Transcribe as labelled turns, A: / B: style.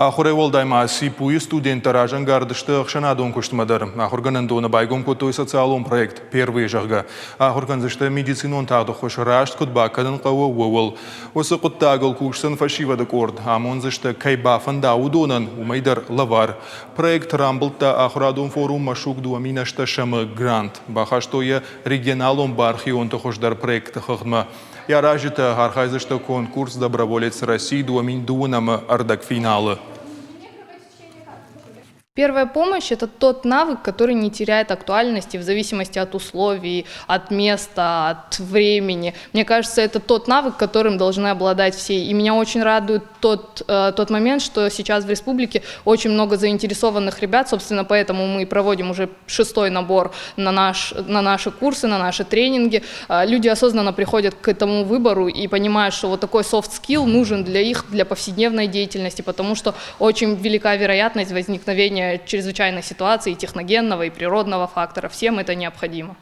A: Ахуырӕй уӕлдай ма ЦИПУ-йы студенттӕ разӕнгард сты ӕхсӕнадон куыстмӕ дӕр. Ахуыргӕнӕндоны байгом кодтой социалон проект «Первые», зӕгъгӕ. Ахуыр кӕндзысты медицинон тагъд ӕххуыс раст куыд бакӕнын хъӕуы, ууыл. Уыцы хъуыддагыл кусдзӕн фӕсивӕды къорд. Амондзысты, кӕй бафӕнда, уыдонӕн, уымӕй дӕр лӕвар. Проект рамбылдта ахуырадон форум «Машук 2008-ы» грант. Бахастой йӕ регионалон бархионты хуыздӕр проекты хыгъдмӕ. Йӕ аразджытӕ архайдзысты конкурс «Доброволец России» 2009-ы ӕрдӕгфиналы.
B: Первая помощь – это тот навык, который не теряет актуальности в зависимости от условий, от места, от времени. Мне кажется, это тот навык, которым должны обладать все. И меня очень радует тот момент, что сейчас в республике очень много заинтересованных ребят, собственно, поэтому мы проводим уже шестой набор на наши курсы, на наши тренинги. Люди осознанно приходят к этому выбору и понимают, что вот такой soft skill нужен для их, для повседневной деятельности, потому что очень велика вероятность возникновения чрезвычайной ситуации, техногенного и природного фактора. Всем это необходимо.